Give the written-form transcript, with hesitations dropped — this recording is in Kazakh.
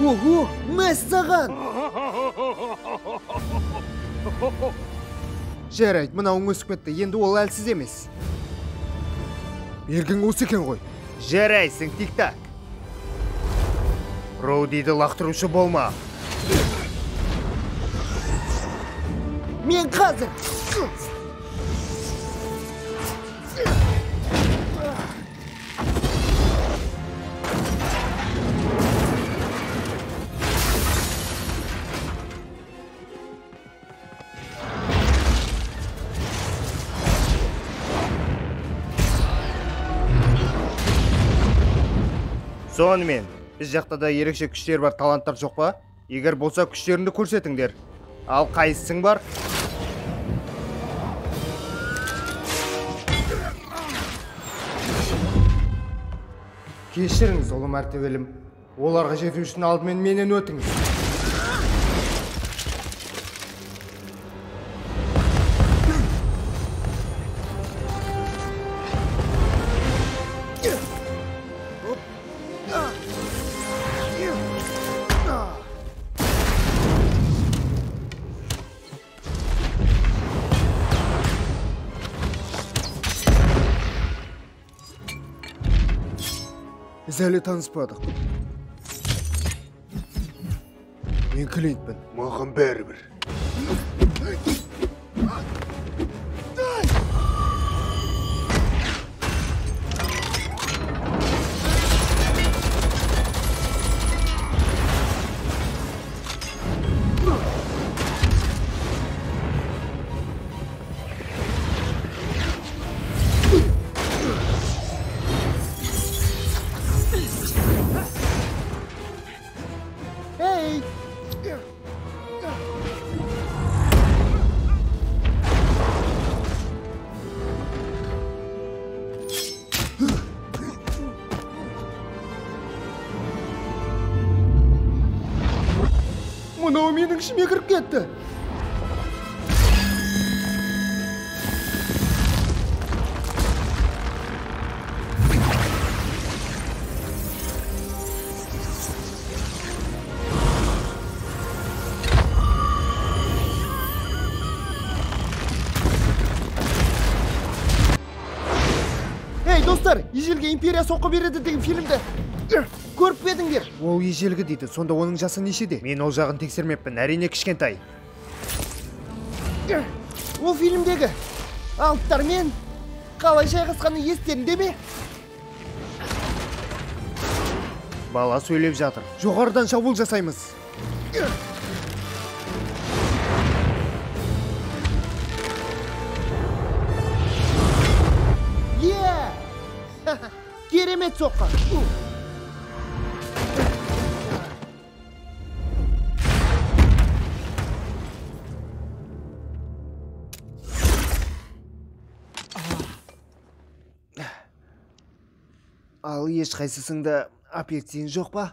Ого, мәссаған! Жарайды, мынауың өсіп кетті, енді ол әлсіз емес. Бергің осы екен ғой. Жарайсың, Тик-Так. Роудиді лақтырушы болма. Мен қазір. Сонымен, біз жақта да ерекше күштер бар, таланттар жоқ па? Егер болса, күштеріңді көрсетіңдер. Ал қайсысың бар? Кешіріңіз, ұлы мәртебелім. Оларға жету үшін алдымен менен өтіңіз. Біз әлі таныспадық. Мен Клинтпін. Маған бәрібір. Мынау менің ішіме кіріп кетті. Ей, достар, ежелгі империя соққы береді деген фильмді көріп пе едіңдер? Ол ежелгі дейді, сонда оның жасы нешеде? Мен ол жағын тексермеппін, әрине кішкентай. Ол фильмдегі алыптармен қалай шайқасқаны естерінде ме? Бала сөйлеп жатыр. Жоғарыдан шабуыл жасаймыз. Е! Керемет соққы. Ал ешқайсысыңда апельсин жоқ па?